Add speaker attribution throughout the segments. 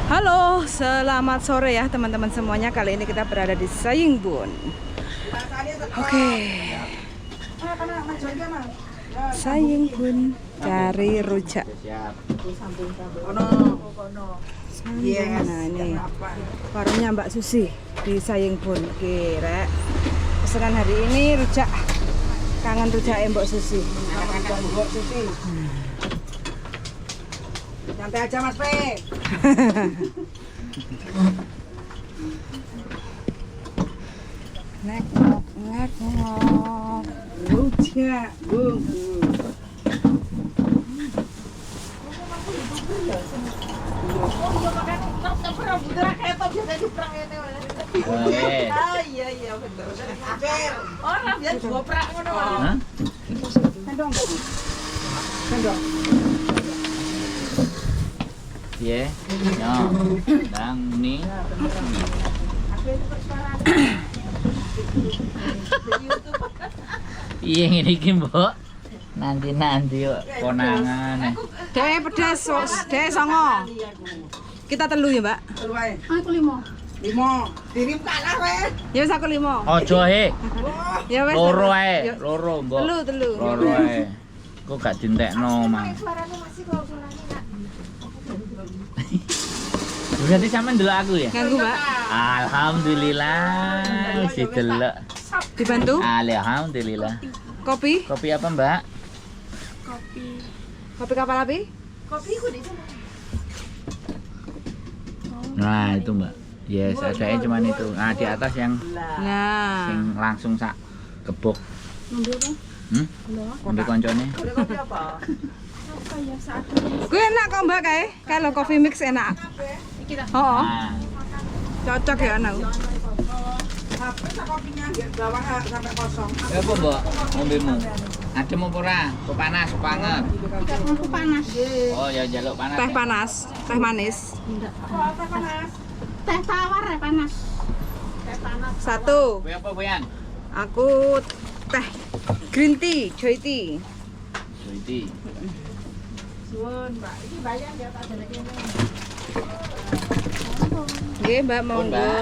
Speaker 1: Halo, selamat sore ya teman-teman semuanya. Kali ini kita berada di Sayimbun. Oke. Sayimbun cari rujak. Nah, ini warungnya Mbak Susi di Sayimbun. Oke, Rek. Pesanan hari ini rujak. Kangen rujak Mbak Susi.
Speaker 2: Mbak Susi. Santai aja Mas P.
Speaker 1: Nek ngok nek ngok.
Speaker 2: Rujak bungkus.
Speaker 3: Boleh.
Speaker 2: Oh iya iya betul. Ora biar goprak ngono.
Speaker 3: Hah?
Speaker 2: Sendok. Sendok.
Speaker 3: Piye? Yo. Ndang ni. Piye ngene iki, Mbok? Nanti-nanti kok konangan.
Speaker 1: Deh pedas, deh songo. Kita telu ya, Mbak.
Speaker 2: Telu ae.
Speaker 4: Aku limo.
Speaker 2: Limo. Dirim kalah wae.
Speaker 1: Ya wis aku limo.
Speaker 3: Ojo he.
Speaker 1: Ya wis.
Speaker 3: Loro ae,
Speaker 1: Ya.
Speaker 3: loro, Mbok.
Speaker 1: Telu, telu.
Speaker 3: Loro ae. Kok gak dientekno, Mang.
Speaker 4: Suaranya masih kok suaranya nak.
Speaker 3: Berarti sampean ndelok aku ya?
Speaker 1: Ganggu, Mbak.
Speaker 3: Alhamdulillah wis didelok.
Speaker 1: Dibantu?
Speaker 3: Alhamdulillah.
Speaker 1: Kopi?
Speaker 3: Kopi apa, Mbak?
Speaker 4: Kopi.
Speaker 1: Kopi kapal api?
Speaker 4: Kopi ku di sana.
Speaker 3: Nah, itu, Mbak. Yes, adanya cuman itu. Nah, di atas yang
Speaker 1: Nah.
Speaker 3: sing langsung sak gebok.
Speaker 4: Ngombe apa?
Speaker 3: Hmm? Ngombe koncone.
Speaker 2: Kopi apa?
Speaker 4: Apa ya seadanya.
Speaker 1: Gue enak kok Mbak kae. Kalau coffee mix enak.
Speaker 4: Iki ta.
Speaker 1: Oh,
Speaker 3: Nah,
Speaker 1: cocok ya anak.
Speaker 2: HP sak kopinya nggak bawah sampai kosong.
Speaker 3: ya apa, Mbok? Ngombemu. Adem apa ora? Kok panas, kok anget?
Speaker 4: Aku panas.
Speaker 3: Oh, ya njaluk panas.
Speaker 1: Teh
Speaker 3: ya.
Speaker 1: panas, teh manis.
Speaker 4: Enggak.
Speaker 2: Apa panas?
Speaker 4: Teh tawar ya panas. Teh panas.
Speaker 1: Satu.
Speaker 3: Kowe apa, Boyan?
Speaker 1: Aku teh green tea, joy tea.
Speaker 3: Joy tea.
Speaker 2: Suwun, Mbak. Iki bayar ya tak jelek ini.
Speaker 1: Nggih, Mbak,
Speaker 3: Pun,
Speaker 1: monggo.
Speaker 3: Mbak.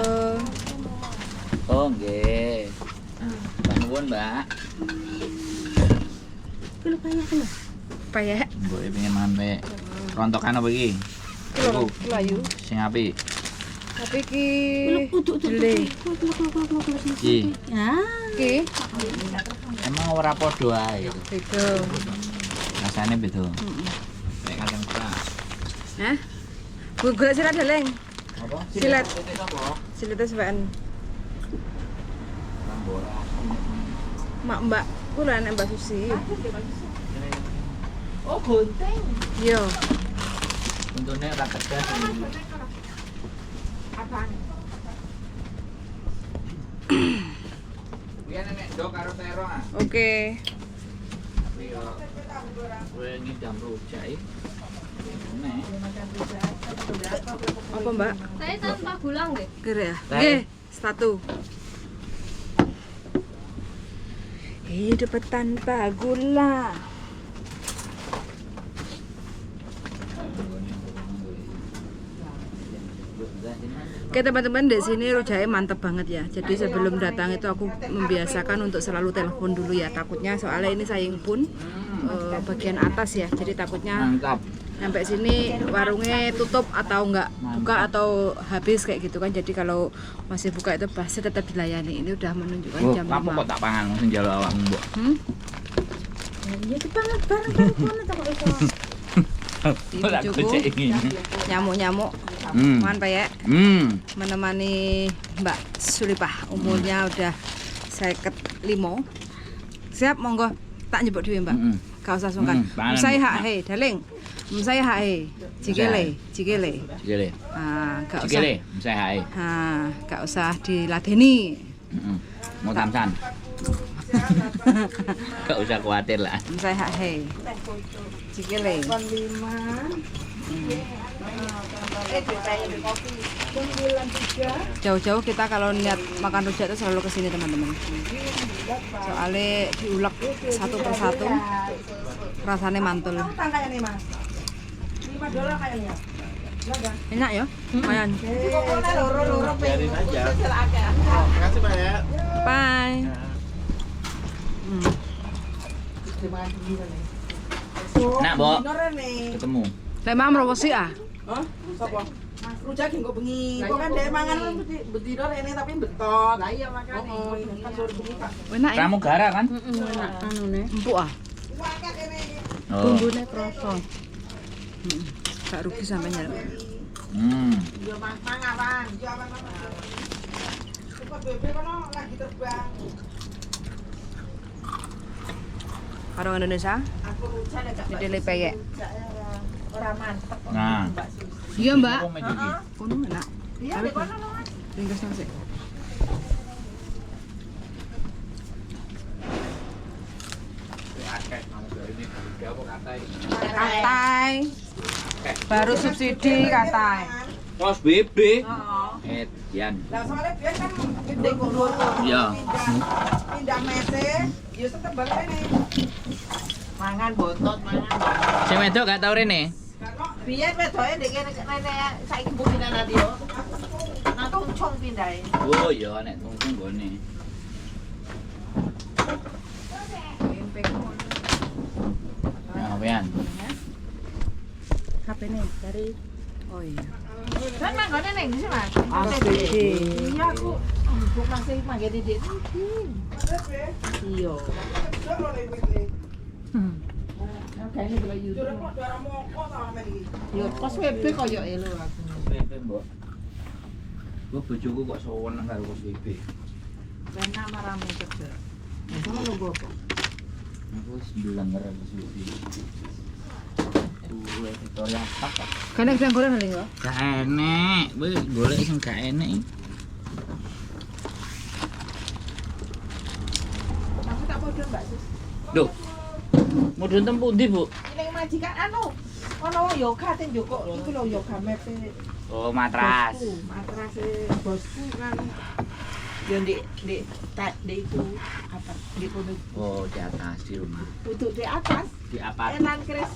Speaker 3: Oh, nggih. Mbak nuwun, Mbak.
Speaker 4: Iki lho banyak lho.
Speaker 1: Payek.
Speaker 3: Mbok e pengen mangan peyek. Rontokan apa iki?
Speaker 1: Kilo,
Speaker 3: Iku
Speaker 1: kilo ayu.
Speaker 3: sing apik.
Speaker 1: Tapi ki
Speaker 4: Lho uduk uduk.
Speaker 1: Dele.
Speaker 3: Iki.
Speaker 4: Ya.
Speaker 1: Ki
Speaker 3: Emang ora padha ae.
Speaker 1: beda.
Speaker 3: Rasane beda. Kayak kacang keras.
Speaker 1: Hah? Bu golek silat deleng.
Speaker 3: Apa?
Speaker 1: Silet.
Speaker 3: Silet apa?
Speaker 1: Silite sampean.
Speaker 3: Rambora.
Speaker 1: Mak Mbak, ku lho enek Mbak Susi.
Speaker 3: Oh, gunting.
Speaker 1: Iya.
Speaker 3: Untune ora tegas.
Speaker 2: Apaan?
Speaker 3: Piye nek ndok karo terong ah.
Speaker 1: Oke.
Speaker 3: Tapi yo kowe ngidam rujak iki. Nek.
Speaker 1: Apa, Mbak?
Speaker 4: Saya tanpa gula nggih.
Speaker 1: Kira ya?
Speaker 3: Teh.
Speaker 1: Nggih, satu. Hidup tanpa gula. Oke teman-teman, di sini rujaknya mantep banget ya. Jadi sebelum datang itu aku membiasakan untuk selalu telepon dulu ya. Takutnya soalnya ini Sayimbun bagian atas ya. Jadi takutnya
Speaker 3: Mantap.
Speaker 1: sampai sini warungnya tutup atau enggak buka atau habis kayak gitu kan. Jadi kalau masih buka itu pasti tetap dilayani. Ini udah menunjukkan
Speaker 3: Oh,
Speaker 1: jam
Speaker 3: apa
Speaker 1: 5.
Speaker 3: kok tak pangan langsung njaluk awakmu, Mbok.
Speaker 1: Hmm?
Speaker 4: Ya dipangan bareng-bareng kono ta kok iso.
Speaker 1: Ibu
Speaker 3: Tak
Speaker 1: Joko.
Speaker 3: gocek iki.
Speaker 1: Nyamuk-nyamuk.
Speaker 3: Hmm.
Speaker 1: Mohon Pak ya menemani Mbak Sulipah, umurnya udah 55. Siap monggo tak nyebut dhewe Mbak. Gak usah sungkan.
Speaker 3: Pangan,
Speaker 1: Saya
Speaker 3: Mbok.
Speaker 1: hak he, daling. Saya hak he. Jikele, jikele.
Speaker 3: Jikele.
Speaker 1: Ah, gak usah.
Speaker 3: Jikele, saya hae.
Speaker 1: Ah, gak usah diladeni.
Speaker 3: Heeh. Mau tamsan. Gak usah khawatir lah.
Speaker 1: Saya hak he. Jikele.
Speaker 2: 5.
Speaker 1: Jauh-jauh kita kalau niat makan rujak itu selalu kesini teman-teman. Soalnya diulek satu persatu, rasanya mantul.
Speaker 2: Utang kayaknya Mas. $5 kayaknya.
Speaker 1: Enak ya? Lumayan.
Speaker 5: Biarin aja. Makasih Pak ya.
Speaker 1: Bye.
Speaker 3: Nak, Mbok. Ketemu.
Speaker 1: Lek mam rowo sih ah.
Speaker 2: Hah? Sapa? Rujak engko bengi. Kok kan dhek mangan bedino rene tapi betot. Lah iya makane. Kan sore bengi Pak.
Speaker 1: Enak ya?
Speaker 3: Pramugara kan?
Speaker 4: Enak anune.
Speaker 1: Empuk ah.
Speaker 3: Oh.
Speaker 4: Bumbune kroso.
Speaker 1: Gak rugi sampe nyaluk.
Speaker 2: Yo mangan. Yo awan. Kok bebek kono lagi terbang.
Speaker 1: Warung Indonesia.
Speaker 2: Aku rujak nek gak
Speaker 1: Ini peyek.
Speaker 2: Ora mantep.
Speaker 3: Nah.
Speaker 1: Iya, Mbak.
Speaker 3: Kono
Speaker 1: Kono enak.
Speaker 2: Iya, dek kono lho, Mas.
Speaker 1: Ringkes nasi. Katai. Baru subsidi katai.
Speaker 3: Pos BB.
Speaker 2: Heeh.
Speaker 3: Edian.
Speaker 2: Lah soalnya biyen kan pindah loro.
Speaker 3: Iya.
Speaker 2: Pindah mese, ya tetep balik rene. Mangan bontot, mangan.
Speaker 3: Sing wedok gak tau rene?
Speaker 2: Biyen wedoke ndek kene rene saiki mbok pindah nanti yo. Nang tungcung pindahe.
Speaker 3: Oh iya nek tunggu nggone. Ya, Pian.
Speaker 4: HP-ne dari
Speaker 1: Oh iya.
Speaker 2: Kan manggone ning ndi sih, Mas? Iya aku mbok masih manggene ndek ndi. Iya. Yo kos WB koyo elo aku.
Speaker 3: WB, Mbok. Gua bojoku kok seneng karo kos WB.
Speaker 2: Enak marame kerja. Sama nunggu apa?
Speaker 3: Aku wis blenger kos WB. Duwe Victoria Park.
Speaker 1: Kene gedang goreng lho, Mbak.
Speaker 3: Gak enek, kowe golek sing gak enek.
Speaker 2: Aku tak podo Mbak Sus.
Speaker 3: Duh. Mudhun tem pundi, Bu?
Speaker 2: Ning majikan anu ono yoga ten njukuk iku lho yoga map-e.
Speaker 3: Oh, matras.
Speaker 2: Bosku, matrase bosku kan. Yo ndek ndek tak ndek iku apa ndek kono
Speaker 3: Oh, di atas di rumah.
Speaker 2: untuk di atas
Speaker 3: Di apa?
Speaker 2: enan kres.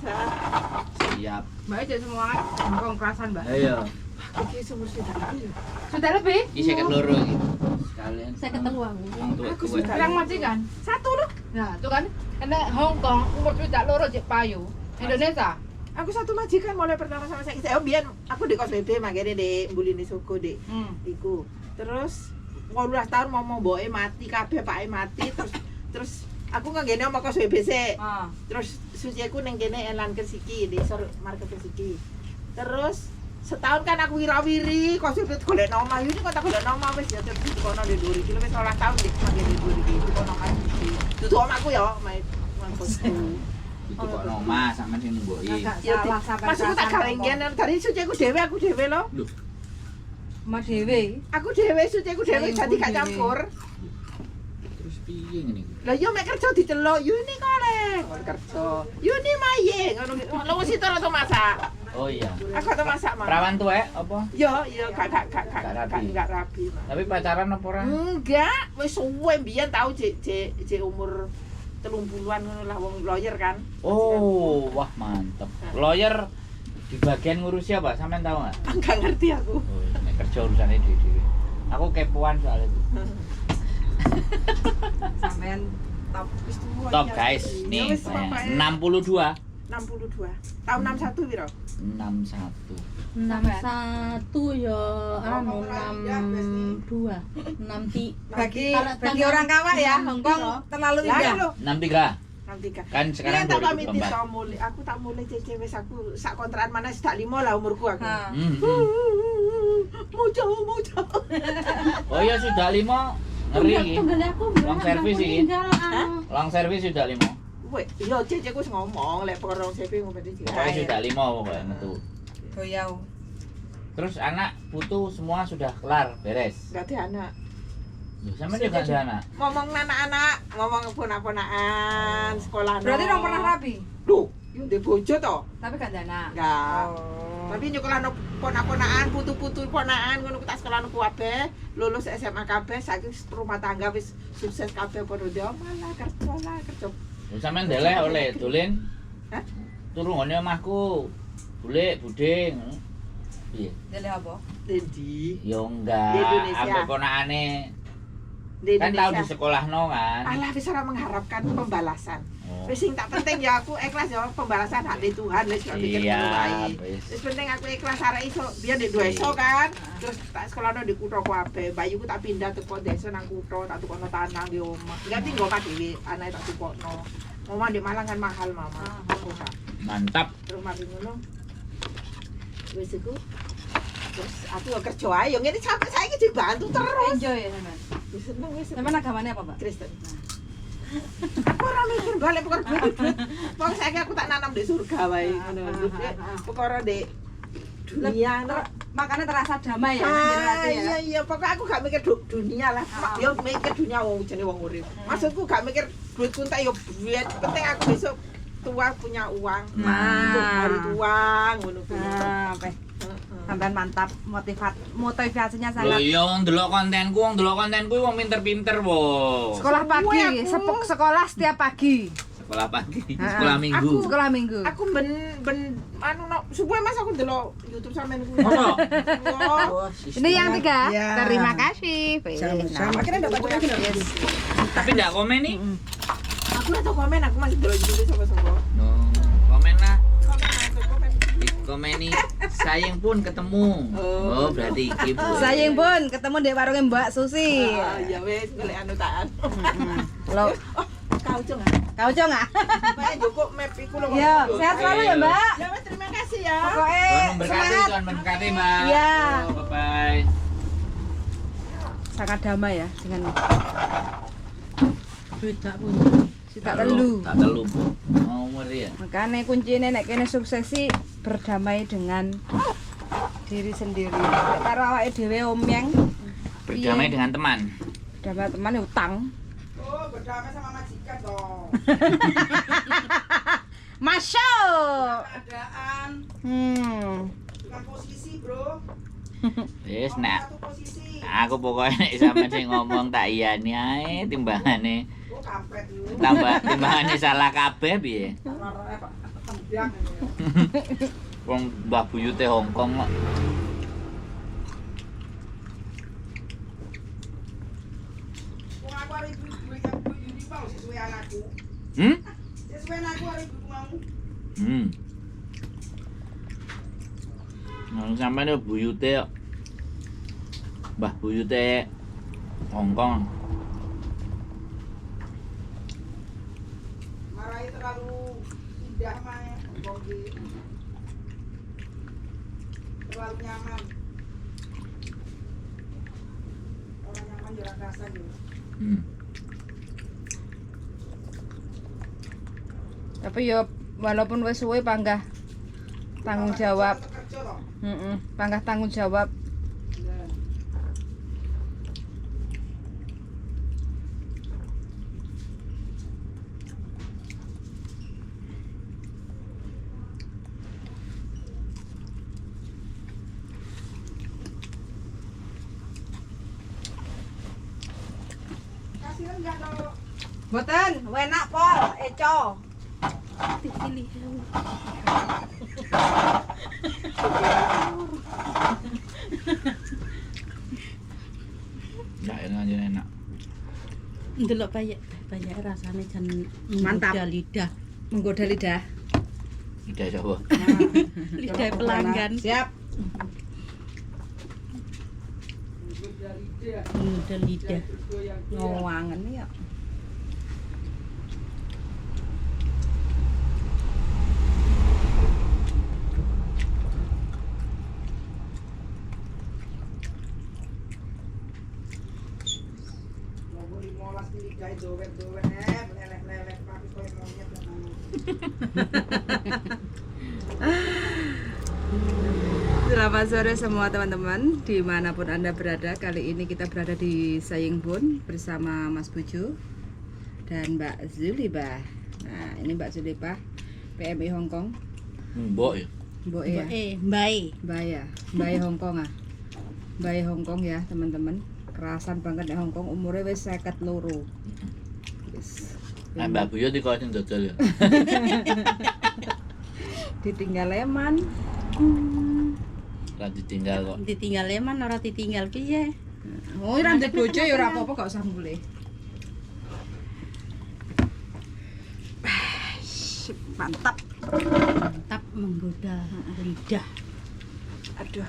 Speaker 3: Siap.
Speaker 1: Mbak aja semua ngomong kerasan, Mbak.
Speaker 3: Ayo.
Speaker 2: Iki sumur sudah lebih.
Speaker 1: Sudah lebih?
Speaker 3: Iki 52 iki. Sekalian.
Speaker 4: 53 aku.
Speaker 3: Wong
Speaker 2: Aku
Speaker 3: tuwa-tuwa.
Speaker 2: sudah.
Speaker 1: Kurang majikan.
Speaker 2: Satu loh.
Speaker 1: Nah, itu kan kena Hong Kong umur 62 cek payu. Indonesia.
Speaker 2: Aku satu majikan mulai pertama sama saya. Oh, biyen aku di kos BB mangkene di Mbuline Sogo di iku. Terus 18 tahun ngomong mboke mati kabeh pake mati terus terus aku nggene omah kos BB sik.
Speaker 1: Ah.
Speaker 2: Terus suciku ning kene elan Kersiki di sor market Kersiki. Terus setahun kan aku wirawiri kos BB golek omah. Yo ini kok tak golek omah wis ya terus kono di dhuwur iki wis 12 tahun di mangkene dhuwur iki kono omah iki. Dudu omahku ya, omahe bosku.
Speaker 3: Itu kok omah sampean sing nunggoki.
Speaker 2: Ya, maksudku tak garengken dari suciku dhewe aku dhewe lho.
Speaker 3: Lho,
Speaker 1: Omah dhewe.
Speaker 2: Aku dhewe suciku dhewe jadi gak campur.
Speaker 3: terus piye ngene iki?
Speaker 2: Lah yo mek kerja diceluk, Yuni kole, kon kerja. Yuni maye ngono. Lha wis itu atau masak.
Speaker 3: Oh iya.
Speaker 2: Aku atau masak, Mas.
Speaker 3: Perawan tuwek apa?
Speaker 2: Yo yo gak gak gak gak
Speaker 3: Gak rabi.
Speaker 2: gak gak rabi. Mas.
Speaker 3: Tapi pacaran apa ora?
Speaker 2: Enggak, wis suwe mbiyen tau jek jek jek umur 30-an ngono lah wong lawyer kan.
Speaker 3: Oh, wah mantep. Lawyer di bagian ngurusi apa? Sampean tahu nggak?
Speaker 2: Enggak ngerti aku.
Speaker 3: Oh, nek kerja urusannya dhewe-dhewe. Aku kepoan soal itu.
Speaker 1: Sampean
Speaker 2: Top wis tuwa.
Speaker 3: Top
Speaker 2: iki.
Speaker 3: guys,
Speaker 2: Ya
Speaker 3: nih
Speaker 2: wis, pokoke
Speaker 3: 62
Speaker 2: 62. Tahun 61 piro?
Speaker 3: 61.
Speaker 4: 61 ya anu 62 63.
Speaker 1: bagi bagi orang kawak ya, Hong Kong terlalu
Speaker 2: Lah
Speaker 1: indah.
Speaker 2: lho,
Speaker 3: 63.
Speaker 2: 63.
Speaker 3: Kan sekarang
Speaker 2: Iya, tak pamit
Speaker 3: 2024.
Speaker 2: iso mulai. Aku tak mulai cece wis aku sak kontrakan mana sak limo lah umurku aku.
Speaker 1: Ha.
Speaker 2: Mau jauh, mau jauh.
Speaker 3: Oh iya sudah 5 ngeri iki.
Speaker 4: Tunggal aku
Speaker 3: Long service iki.
Speaker 4: anu.
Speaker 3: Long service sudah 5.
Speaker 2: Weh, iya cece ku wis ngomong lek perkara wong CV ngomong iki.
Speaker 3: Pokoknya sudah 5 pokoknya metu.
Speaker 1: Goyau.
Speaker 3: Terus anak putu semua sudah kelar, beres.
Speaker 2: Enggak ada anak.
Speaker 3: Loh, sampean juga ada anak.
Speaker 2: Ngomong anak-anak, ngomong ponak-ponakan, sekolah.
Speaker 1: Berarti dong pernah rabi?
Speaker 2: Loh, yo ndek bojo to?
Speaker 1: Tapi gak ada anak.
Speaker 2: Enggak.
Speaker 1: Oh.
Speaker 2: Tapi nyekolahno ponak-ponakan, putu-putu ponakan ngono ku tak sekolahno kabeh, lulus SMA kabeh, saiki wis rumah tangga wis sukses kabeh padha ndek omah lah kerja lah kerja.
Speaker 3: Lho sampean ndeleh oleh dolen.
Speaker 2: Hah?
Speaker 3: Turu ngene omahku. Bulik, budhe ngono. Piye?
Speaker 1: Deleh apa?
Speaker 2: Dendi.
Speaker 3: Ya enggak.
Speaker 2: Di Indonesia.
Speaker 3: Ambek ponakane
Speaker 2: Di
Speaker 3: kan tau di
Speaker 2: Indonesia.
Speaker 3: sekolahno kan.
Speaker 2: Alah wis ora mengharapkan pembalasan.
Speaker 3: Oh.
Speaker 2: Wis sing tak penting ya aku ikhlas ya pembalasan hak di Tuhan wis gak pikir
Speaker 3: Iya,
Speaker 2: ngono wae.
Speaker 3: wis.
Speaker 2: Wis penting aku ikhlas arek iso biyen di desa kan. Terus tak sekolahno di kutha kabeh. Bayuku tak pindah teko desa nang kutha, tak tukokno tanah di omah. Enggak tinggal omah dhewe, anake tak tukokno. Omah di Malang kan mahal, Mama. Ora.
Speaker 3: Mantap.
Speaker 2: Terus mari ngono. Wis iku. Terus aku ya kerja ae ya ngene sampe saiki dibantu terus.
Speaker 1: Enjoy ya sampean.
Speaker 2: Wis seneng wis.
Speaker 1: Sampean agamanya apa, Mbak?
Speaker 2: Kristen. Aku ora mikir balik perkara duit duit. Wong saiki aku tak nanam di surga wae ngono. Perkara di dunia ngono.
Speaker 1: Makanya terasa damai ya jero
Speaker 2: Ah,
Speaker 1: ati ya.
Speaker 2: iya iya, pokoknya aku gak mikir dunia lah. Yo mikir dunia wong jenenge wong urip. Maksudku gak mikir duitku entek yo duit, penting aku besok tua punya uang.
Speaker 1: Nah.
Speaker 2: Untuk hari tua ngono kuwi.
Speaker 1: Nah, oke. Sampean mantap motivasinya
Speaker 3: Lho
Speaker 1: sangat.
Speaker 3: iya wong delok kontenku, wong delok kontenku wong pinter-pinter, wo.
Speaker 1: Sekolah pagi,
Speaker 2: Suwe aku.
Speaker 1: sepuk sekolah setiap pagi.
Speaker 3: Sekolah pagi,
Speaker 1: Ah.
Speaker 3: sekolah minggu.
Speaker 1: Sekolah minggu.
Speaker 2: Aku ben ben anu no, suwe Mas aku ndelok YouTube sampean kuwi.
Speaker 3: Masa?
Speaker 2: Wah.
Speaker 1: Ini yang tiga.
Speaker 6: Ya.
Speaker 1: Terima kasih.
Speaker 6: Sama-sama. Akhirnya dapat juga
Speaker 1: Yes.
Speaker 3: Tapi ndak komen nih.
Speaker 2: Aku ora tau komen, aku masih ndelok YouTube sapa-sapa.
Speaker 3: No, komen lah.
Speaker 2: Komen aku komen.
Speaker 3: Dikomeni sayang pun ketemu.
Speaker 2: Oh.
Speaker 3: Oh, berarti iki Bu.
Speaker 1: Sayang pun ketemu di warungnya Mbak Susi.
Speaker 2: Ah, ya wis golek anu tak anu.
Speaker 1: Lo,
Speaker 2: Oh, kau cung ah.
Speaker 1: kau cong ah?
Speaker 2: Pak Joko map iku lho.
Speaker 1: Iya, sehat selalu ya Mbak.
Speaker 2: Ya wis terima kasih ya.
Speaker 1: Pokoknya
Speaker 3: Tuhan memberkati,
Speaker 1: semangat.
Speaker 3: Tuhan memberkati, Mbak.
Speaker 1: Iya.
Speaker 3: Oh, bye-bye.
Speaker 1: Sangat damai ya dengan
Speaker 4: Duit gak punya.
Speaker 1: si tak telu.
Speaker 3: Tak telu, Bu. Nomor ya.
Speaker 1: Makanya kuncinya nek kene suksesi berdamai dengan diri sendiri. Nek karo awake dhewe omyeng,
Speaker 3: Berdamai
Speaker 1: Iya.
Speaker 3: dengan teman.
Speaker 1: berdamai teman ya utang.
Speaker 6: Oh, berdamai sama majikan dong.
Speaker 1: Masuk.
Speaker 6: Keadaan dengan posisi, Bro.
Speaker 3: Wis nek
Speaker 6: Satu posisi.
Speaker 3: aku pokoknya nek sampean sing ngomong tak iyani ae timbangane
Speaker 6: Oh, kampret lu.
Speaker 3: tambah timbangane salah kabeh piye.
Speaker 6: Larane Pak tendang.
Speaker 3: Wong Mbah Buyute Hongkong kok.
Speaker 6: Wong aku arep ibu ibu Yuni mau sesuai anakku.
Speaker 3: Hmm?
Speaker 6: Sesuai anakku arep ibu mau.
Speaker 3: Nah, sampean yo buyute kok. Mbah Buyute Hongkong.
Speaker 6: Marai terlalu indah mah Hongkong ki. Terlalu nyaman. Orang nyaman yo ora kerasa yo.
Speaker 1: Tapi yo walaupun wis suwe panggah tanggung jawab.
Speaker 6: Kerja toh.
Speaker 1: Heeh, panggah tanggung jawab.
Speaker 6: Iya. Kasihan enggak toh?
Speaker 1: Mboten, enak pol, eco.
Speaker 4: Dipilih.
Speaker 3: Enggak enak aja enak.
Speaker 4: Ndelok banyak banyak rasanya jan
Speaker 1: Mantap.
Speaker 4: menggoda lidah.
Speaker 1: Menggoda lidah.
Speaker 3: Tidak coba.
Speaker 4: Lidah pelanggan.
Speaker 1: Siap.
Speaker 4: Menggoda lidah.
Speaker 1: Ngowangen ya.
Speaker 6: Nomor 15 ki lidahe dowet-dowet meleleh-meleleh tapi koyo monyet gak mau.
Speaker 1: Selamat sore semua teman-teman dimanapun Anda berada. Kali ini kita berada di Sayingbun bersama Mas Buju dan Mbak Zulibah. Nah, ini Mbak Zulibah PMI Hong Kong.
Speaker 3: Mbok ya.
Speaker 1: Mbok ya.
Speaker 4: Mbak.
Speaker 1: Mbak ya, Mbak Hong Kong ah. Mbak Hong Kong ya, teman-teman. Kerasan banget di Hong Kong, umurnya wis 52. Wis.
Speaker 3: Nah, Mbak Buyut iki kok sing dodol ya.
Speaker 1: Ditinggal leman.
Speaker 3: Ora ditinggal kok.
Speaker 4: Ditinggal eman ora ditinggal piye?
Speaker 1: Oh, ora ndek bojo ya ora apa-apa gak usah mulih. Sip, mantap.
Speaker 4: Mantap menggoda lidah.
Speaker 1: Aduh.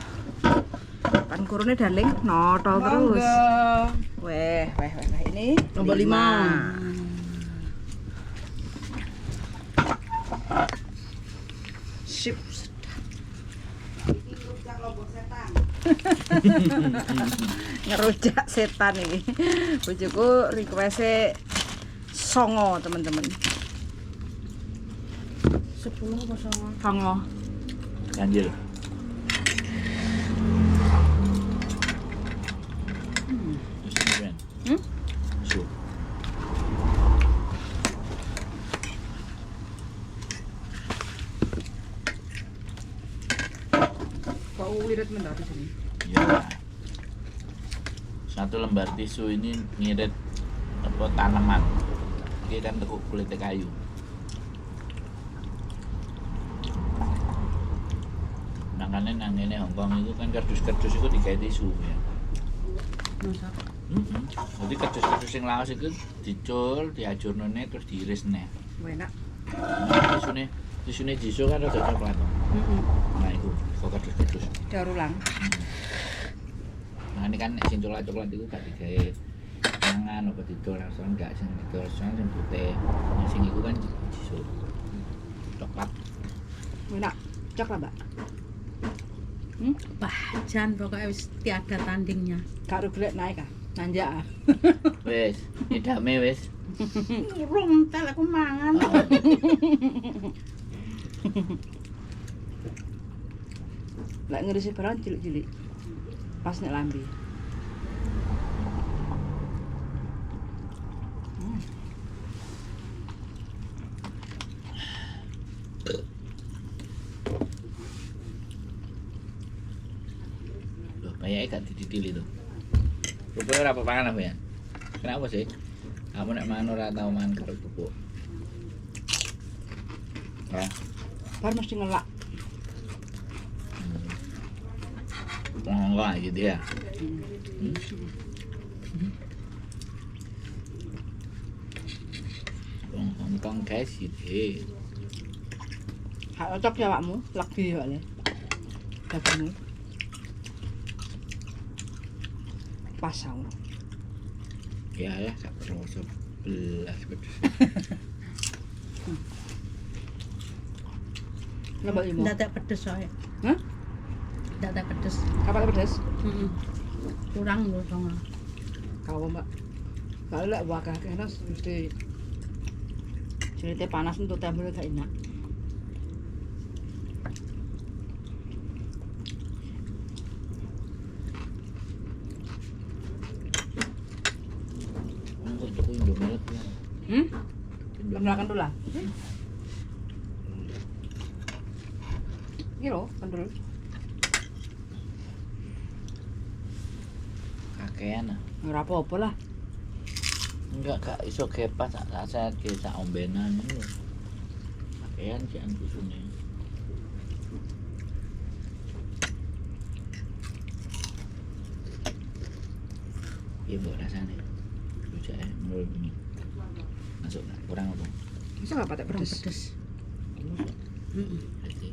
Speaker 1: Pan kurune darling notol terus. Weh, weh, weh, weh. Ini
Speaker 4: Nomor 5.
Speaker 1: Sip.
Speaker 6: Iki rujak lombok setan.
Speaker 1: Ngerujak setan ini. Bojoku request-e songo, teman-teman.
Speaker 4: 10 apa 9?
Speaker 1: Songo.
Speaker 3: Ganjil.
Speaker 1: Hmm?
Speaker 3: Su.
Speaker 1: Kok uliret mendak di sini?
Speaker 3: Ya. Satu lembar tisu ini ngirit apa tanaman. Ini kan tekuk kulit kayu. Makanya nang ngene Hongkong itu kan kerdus-kerdus itu digawe tisu ya.
Speaker 4: Masa?
Speaker 3: Jadi kerdus-kerdus yang lawas itu dicul, diajurnone terus diiris neh.
Speaker 1: Enak.
Speaker 3: Nah, tisune jiso kan rada coklat.
Speaker 4: Heeh.
Speaker 3: Nah, itu kok kerdus-kerdus.
Speaker 1: Daur ulang.
Speaker 3: Nah, ini kan sing coklat-coklat itu gak digawe mangan apa didol langsung gak sing didol langsung sing putih. Nah, sing iku kan jiso. Coklat.
Speaker 1: Enak. Coklat, Mbak.
Speaker 4: Bajan pokoknya wis tiada tandingnya.
Speaker 1: Gak rugi naik ah. Nanjak ah.
Speaker 3: Wis, idame wis.
Speaker 4: Urung entel aku mangan.
Speaker 3: Oh.
Speaker 1: Lek ngirisi barang cilik-cilik. Pas nek lambe.
Speaker 3: Loh, kayaknya gak dididil itu. Rupanya ora apa-apa aku ya. Kenapa sih? Kamu nek mangan ora tau mangan karo kerupuk. Ya.
Speaker 1: Bar mesti ngelak.
Speaker 3: Enggak gitu ya. Wong Hongkong guys gitu.
Speaker 1: Hak cocok ya awakmu, legi soalnya. Dagingnya. Pas aku.
Speaker 3: Ya lah, gak kerasa belas pedes.
Speaker 1: Nambah limo.
Speaker 4: Ndak tak pedes soalnya.
Speaker 1: Hah?
Speaker 4: Ndak tak pedes.
Speaker 1: Kapan pedes?
Speaker 4: Heeh. Kurang lho songo.
Speaker 1: Kau Mbak. Kalau lek wakah kena mesti cerita panas untuk tembel gak enak.
Speaker 3: Aku tuku Indomaret ya.
Speaker 1: Hmm? Belakang dulu lah. Iki lho, kendul.
Speaker 3: Kakean ah.
Speaker 1: Ora apa-apa lah.
Speaker 3: Enggak, gak iso kepas sak saset ke sak ombenan ngono. Kakean sih tusune. Iya, mbok rasane. Rujake menurut ini. Masuk nggak? Kurang apa?
Speaker 1: Bisa nggak pakai
Speaker 4: Kurang
Speaker 1: pedes?
Speaker 4: pedes. Heeh.
Speaker 3: Berarti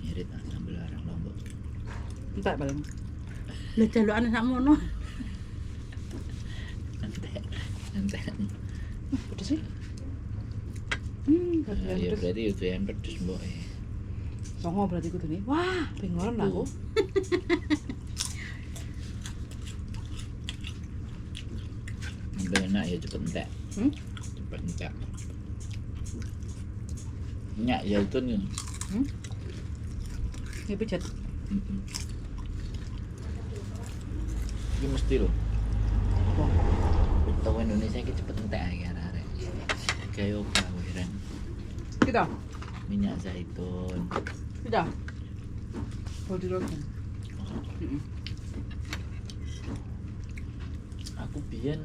Speaker 3: ngirit ah, sambel arang lombok.
Speaker 1: Entek paling.
Speaker 4: Lah jalukane sakmono.
Speaker 3: Entek. Entek.
Speaker 1: Pedes sih.
Speaker 3: Ya
Speaker 1: Pedes.
Speaker 3: berarti itu yang pedes mbok.
Speaker 1: Songo berarti kudune. Wah, bengolan lah aku.
Speaker 3: Sampai enak ya cepet entek.
Speaker 1: Hmm?
Speaker 3: Cepet entek. Minyak zaitun ya.
Speaker 1: Ini pijat.
Speaker 3: Ini mesti loh. Toko Indonesia ini cepet entek ya arek-arek. Kayak apa aku heran.
Speaker 1: Kita.
Speaker 3: Minyak zaitun.
Speaker 1: Kita. Body lotion.
Speaker 3: Aku biyen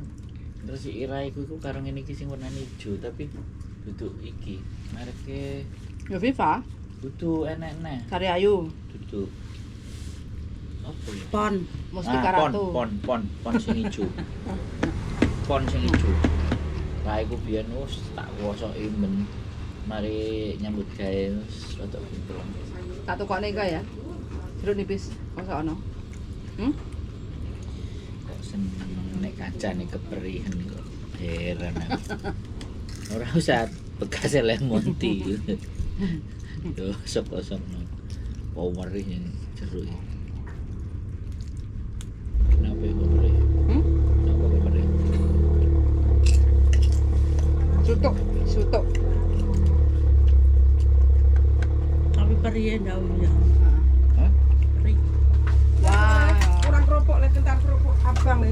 Speaker 3: terus si iraiku iku karo ngene iki sing warnane ijo tapi duduk iki. Mereke
Speaker 1: Ya Viva,
Speaker 3: dudu enek-enek.
Speaker 1: Sari Ayu.
Speaker 3: Duduk. Apa ya?
Speaker 4: Pon.
Speaker 1: Mustika
Speaker 3: Ah, pon,
Speaker 1: Ratu.
Speaker 3: pon, pon, pon sing ijo. Pon sing ijo. Lah iku biyen wis tak wosoki men mari nyambut gawe wis rada pinter.
Speaker 1: Tak tukokne iku ya. Jeruk nipis mosok ono.
Speaker 3: Kok seneng nek kancane keperihen kok. Heran aku. Ora usah bekas lemon tea. Yo sop-sopno. Power yang jeruk iki. Kenapa ya kok perih?
Speaker 1: Hmm?
Speaker 3: Kenapa kok perih?
Speaker 1: Sutuk, sutuk.
Speaker 4: Tapi perih ndak ya.
Speaker 3: Hah?
Speaker 4: Perih.
Speaker 1: Wah.
Speaker 6: Kurang kerupuk lek kentar kerupuk abang le.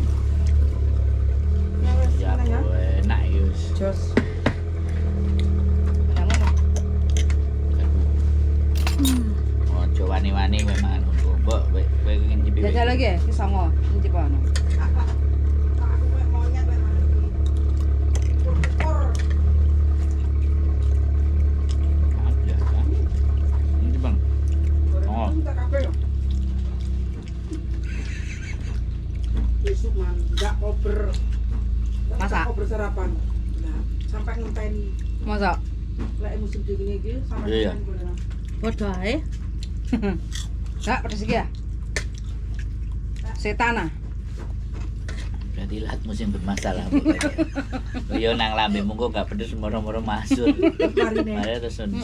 Speaker 6: Ya wis,
Speaker 3: Ya
Speaker 6: mana ya?
Speaker 3: enak ya wis.
Speaker 6: Jos.
Speaker 1: Ngono.
Speaker 3: Ojo wani-wani kowe mangan ngono. Mbok kowe kowe ngicipi.
Speaker 1: Jajal lagi ya, iki songo, nyicip ono.
Speaker 6: Aku kayak monyet lek mangan iki. Kur-kur.
Speaker 3: Biasa. Ini Bang. Oh.
Speaker 6: Gorengan tak kabeh yo. Besok man, ndak kober.
Speaker 1: Masak?
Speaker 6: Kober sarapan. Nah, sampai ngenteni.
Speaker 1: Mosok.
Speaker 6: Lek musim dingin iki sampai
Speaker 3: Iya.
Speaker 6: ngenteni gorengan.
Speaker 4: Padha ae.
Speaker 1: Gak pedes iki ya? Setan ah.
Speaker 3: Berarti latmu sing bermasalah pokoknya. Yo nang lambemu kok gak pedes moro-moro masuk.
Speaker 6: Marine.
Speaker 3: Mari terus senep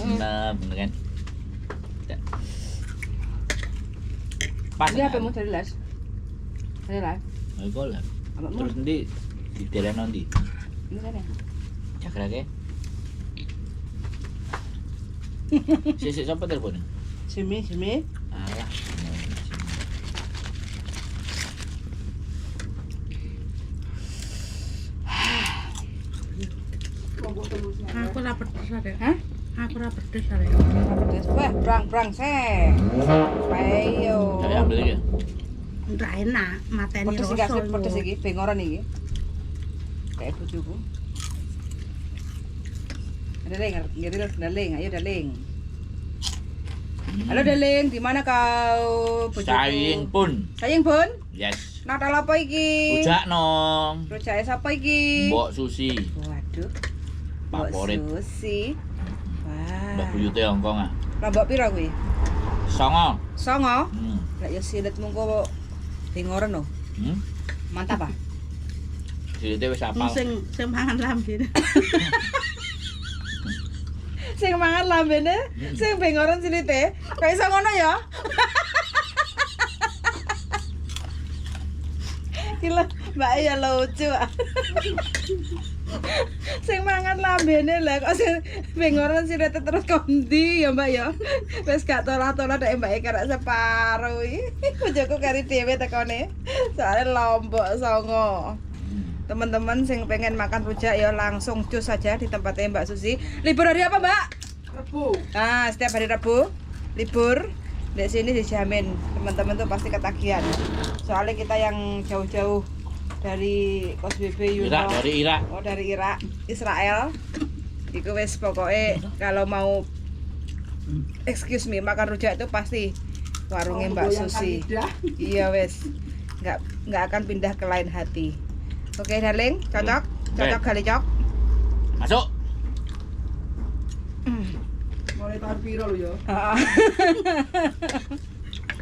Speaker 3: ngono kan. Pas.
Speaker 1: Iki HP-mu dari les. Dari les.
Speaker 3: Iku lah.
Speaker 1: Awakmu
Speaker 3: Terus endi dideleno ndi?
Speaker 1: ini sana.
Speaker 3: Jagrake. Sik sik sapa telepon?
Speaker 2: Simi, simi.
Speaker 3: Alah.
Speaker 6: Lombok telu sing
Speaker 4: Aku ora pedes arek.
Speaker 1: Hah?
Speaker 4: Aku ora pedes arek.
Speaker 1: Ora pedes. Wah, brang-brang se. Ayo.
Speaker 3: Dari ambil iki.
Speaker 4: Ora enak, mateni
Speaker 1: Pedes iki
Speaker 4: rasa.
Speaker 1: asli pedes iki, bengoran iki. Kayak bojoku. Darling, ngeril darling, ayo darling. Halo darling, di mana kau? Bojoku?
Speaker 3: Saying pun.
Speaker 1: Saying pun?
Speaker 3: Yes.
Speaker 1: Natal apa iki?
Speaker 3: Rujak nong.
Speaker 1: Rujake sapa iki?
Speaker 3: Mbok Susi.
Speaker 1: Waduh. Mbok
Speaker 3: Favorit.
Speaker 1: Susi. Wah.
Speaker 3: Mbah buyute Hongkong ah.
Speaker 1: Lombok piro kuwi?
Speaker 3: Songo.
Speaker 1: Songo.
Speaker 3: Hmm.
Speaker 1: Lek ya silit mungko bengoren lho. Mantap ah.
Speaker 3: Silite wis apal.
Speaker 4: Sing sing mangan lambene.
Speaker 1: Sing mangan lambene, sing bengoren silite. Kok iso ngono ya? Gila, Mbak ya lucu. ah. Sing mangan lambene lah kok sing bengoren silite terus kondi ya Mbak ya. Wis gak tolah-tolah dek Mbak e karek separo iki. Bojoku kari dhewe tekone. Soale lombok songo. Teman-teman sing pengen makan rujak ya langsung cus saja di tempatnya Mbak Susi. Libur hari apa, Mbak?
Speaker 6: Rebo.
Speaker 1: Nah, setiap hari Rabu libur. Di sini dijamin teman-teman tuh pasti ketagihan. Soalnya kita yang jauh-jauh dari Kos BB Yuno.
Speaker 3: Irak dari Irak.
Speaker 1: Oh, dari Irak, Israel. Iku wis pokoknya kalau mau excuse me makan rujak itu pasti warungnya Mbak
Speaker 6: Menggoyangkan
Speaker 1: Susi.
Speaker 6: lidah.
Speaker 1: Iya wes, nggak akan pindah ke lain hati. Oke darling, cocok, cocok kali cok.
Speaker 3: Masuk.
Speaker 6: Mulai tahun piro lho ya?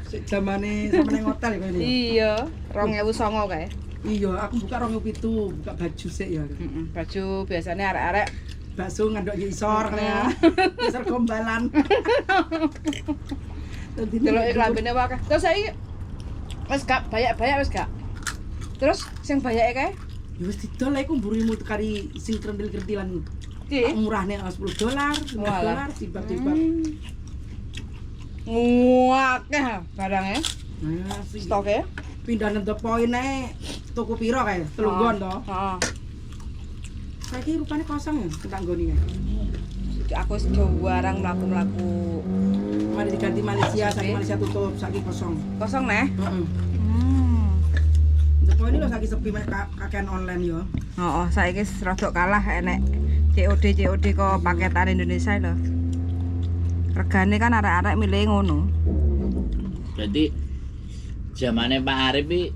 Speaker 6: Sik zamane sampe nang hotel ya kene.
Speaker 1: Iya, 2009 kae.
Speaker 6: Iya, aku buka 2007, buka baju sik ya.
Speaker 1: Baju biasanya arek-arek
Speaker 6: Bakso ngandok di isor ya. Isor gombalan. Dadi
Speaker 1: delok klambine wae. Terus saiki wis gak bayak-bayak wis gak. Terus sing bayake kae?
Speaker 6: Ya wis didol lah iku mburimu kari sing krendil-krendilan.
Speaker 1: Ki.
Speaker 6: Murahne 10 dolar, 15
Speaker 1: Walah.
Speaker 6: dolar, dibab-dibab.
Speaker 1: Nguakeh barangnya,
Speaker 6: Nah, sing
Speaker 1: stoknya.
Speaker 6: pindah nang The Point ae tuku piro kae? Telung gon to.
Speaker 1: Heeh.
Speaker 6: Saiki rupane kosong ya tak nggoni kae.
Speaker 1: Aku wis jarang mlaku-mlaku.
Speaker 6: Mari diganti Malaysia, saiki Malaysia tutup, saiki kosong.
Speaker 1: Kosong neh.
Speaker 6: Heeh. The Point ini lho saiki sepi mek kakean online yo.
Speaker 1: Oh, saiki wis rada kalah enek COD COD kok paketan Indonesia lho. Regane kan arek-arek milih ngono.
Speaker 3: Berarti Zamane Pak Arif iki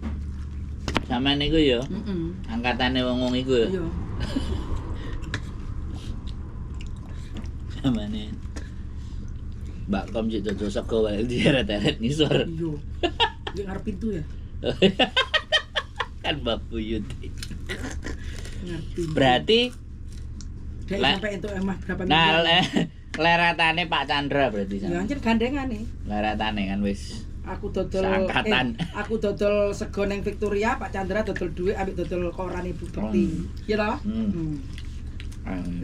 Speaker 3: sampean niku ya
Speaker 6: Heeh.
Speaker 3: angkatane wong-wong iku ya.
Speaker 6: Iya.
Speaker 3: Zamane Mbak Kom cek dodol sego wae dieret-eret ngisor.
Speaker 6: Iya. Di ngarep pintu ya.
Speaker 3: Kan Mbak Buyut.
Speaker 6: Ngarep pintu.
Speaker 3: Berarti
Speaker 6: Dek sampai entuk emah berapa
Speaker 3: nah
Speaker 6: miliar.
Speaker 3: leratane Pak Chandra berarti
Speaker 6: Ya
Speaker 3: sama.
Speaker 6: anjir gandengan nih.
Speaker 3: Leratane kan wis
Speaker 6: Aku dodol
Speaker 3: Seangkatan.
Speaker 6: Aku dodol sego neng Victoria, Pak Chandra dodol duit ambek dodol koran Ibu Bekti. Iya toh?
Speaker 3: Hmm.
Speaker 6: Hmm.
Speaker 3: Hmm.